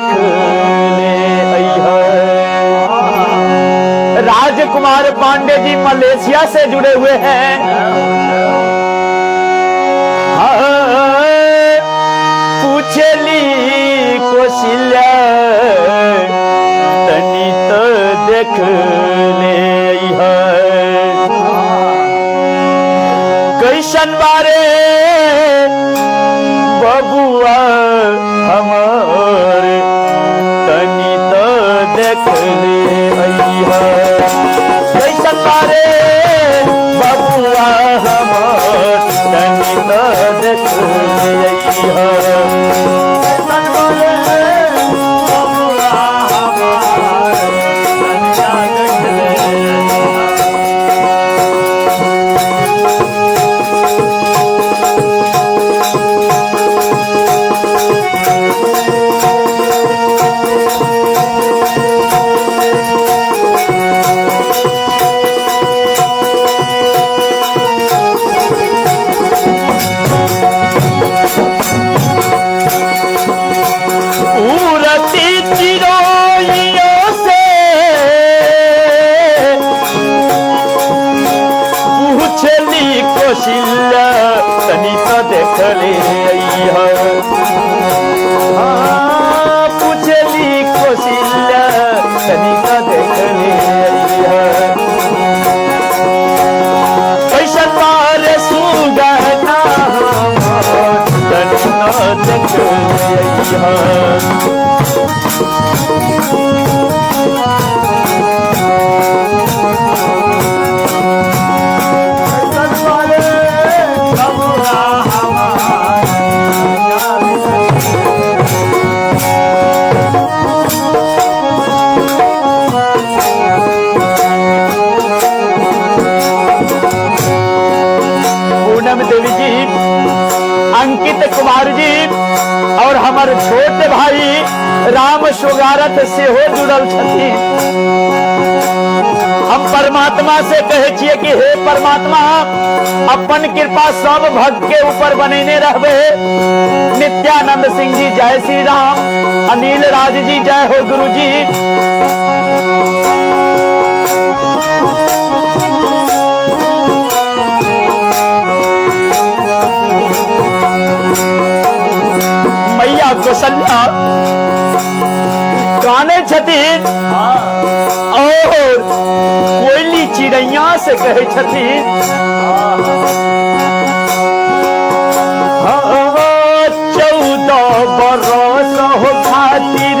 देख ले अइह। राजकुमार पांडे जी मलेशिया से जुड़े हुए हैं। पूछली कौशल्या तनी तो देख ले अइह। कैसन बारे बबुआ हमार तनी तो देख ले अइह। कैसन बारे बबुआ हमार तनी तो देख ले अइह। कैसन बारे बबुआ हमार तनी तो देख ले अइह। उड़ती चिड़ैयों से पूछली कौशल्या तनी तो देख ले अइह। हाँ, पूछली कौशल्या तनी तो देख ले अइह। कैसन बारे सुगना हमार तनी तो देख ले अइह। कैसन बारे बबुआ हमार तनी तो देख ले। पूनम देवी जी, अंकित कुमार जी और हमार छोट भाई राम सुगारथ सेहो जुड़ल छथिन। हम परमात्मा से कहै छियै कि हे परमात्मा, अपन कृपा सब भक्त के ऊपर बनेने रहबे। नित्यानंद सिंह जी जय श्री राम, अनिल राज जी जय हो गुरु जी। मैया कौशल्या काने छथिन और कोयली चिड़ैया से कहै छथिन, 14 बरस हो खातिर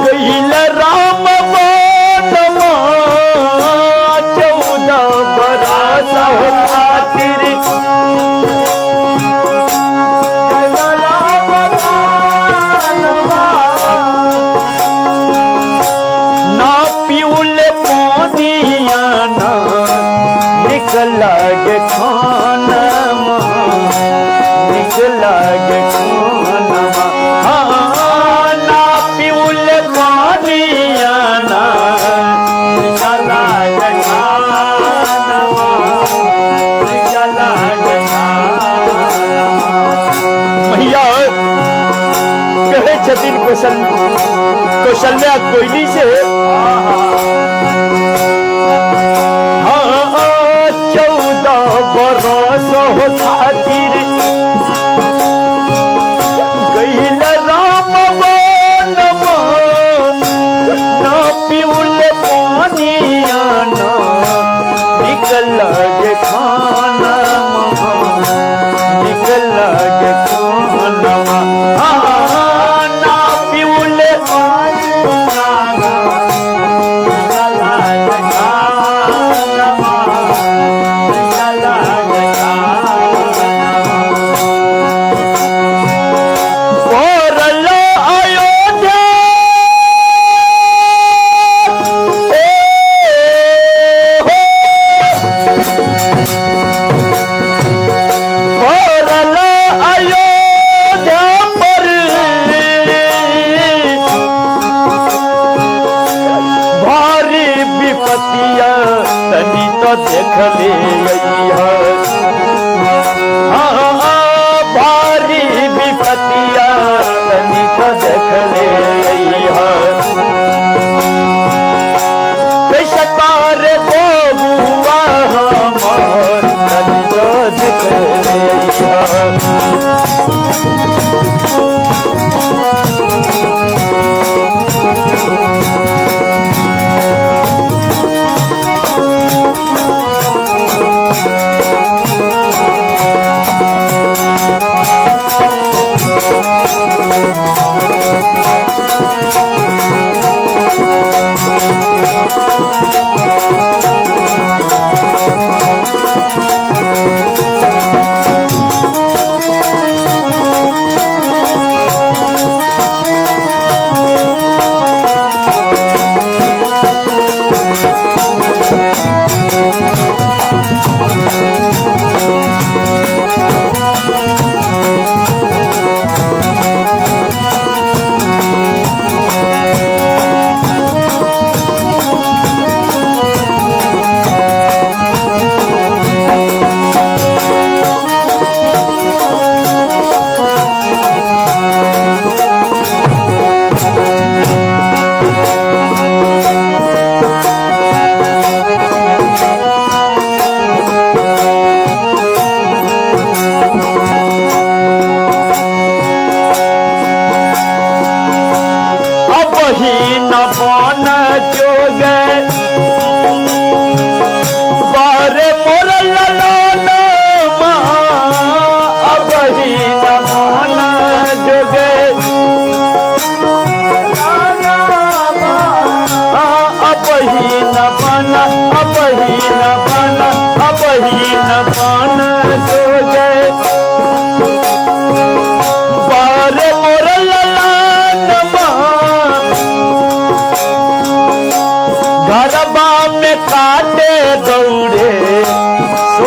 गइल राम बनवा, 14 बरस हो खातिर ना पिउल पानिया ना निक लागे खानमा, निक लागे खानमा। हाँ, ना पिउल पानिया ना निक लागे खानमा, निक लागे खानमा। मैया कहै छथिन कौशल्या कोयली से, हाँ, 14 बरस हो खातिर गइल राम बनवा, ना पिउल पानिया ना निक लागे खानमा, निक लागे खानमा। हाँ, ना पिउल पानिया ना निक लागे खानमा, निक लागे खानमा। पड़ल अयोध्या ओ हो, पड़ल अयोध्या पर भारी विपत्तिया तनी तो देख ले अइह। हाँ, भारी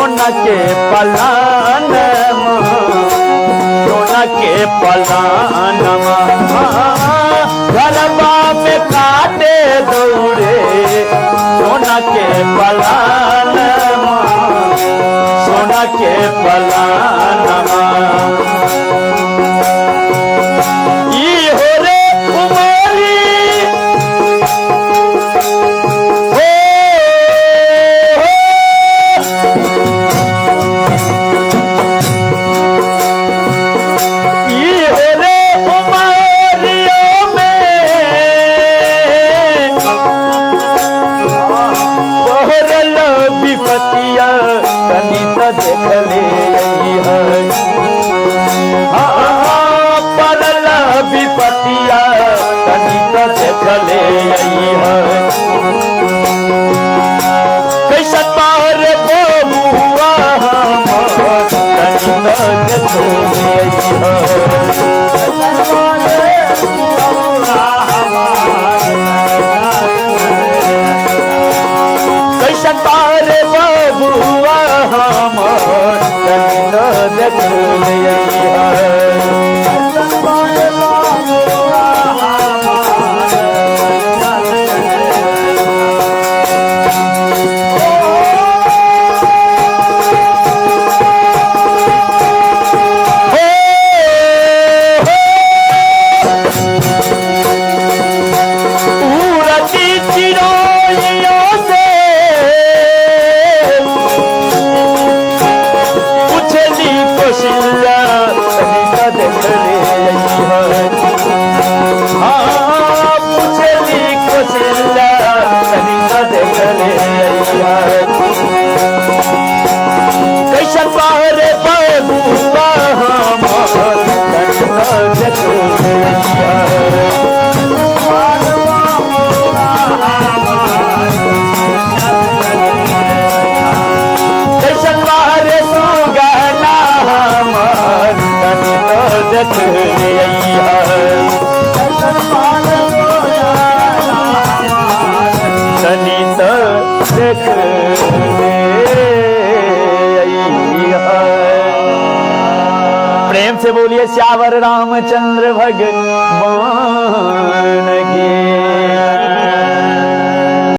सोना के पलानमा, सोना के पलानमा, गलबा में काटे दौड़े सोना के पलानमा, सोना के पलानमा। ई हो रे कुमारी हो, ई हो रे उमरियों में पहरल विपतिया तनी त देखले है। हाँ, पड़ल विपतिया तनी त देखले है। कैसन पार बबुआ हमर तनी त देखले है। कैसन पार बबुआ हमर तनी त देखले है। हो, हो, उड़ती चिड़ैयों से उछली कोशिला तनी त देखले है। हाँ, पुछली कोशिला तनी त देखले है। कैसन पारे बबुआ हमर तनी त देखले है। कैसन बाहर सुगना हमर तनी त देखले है। तनी त देखले है। प्रेम से बोलिए श्यावर रामचंद्र भगवान की।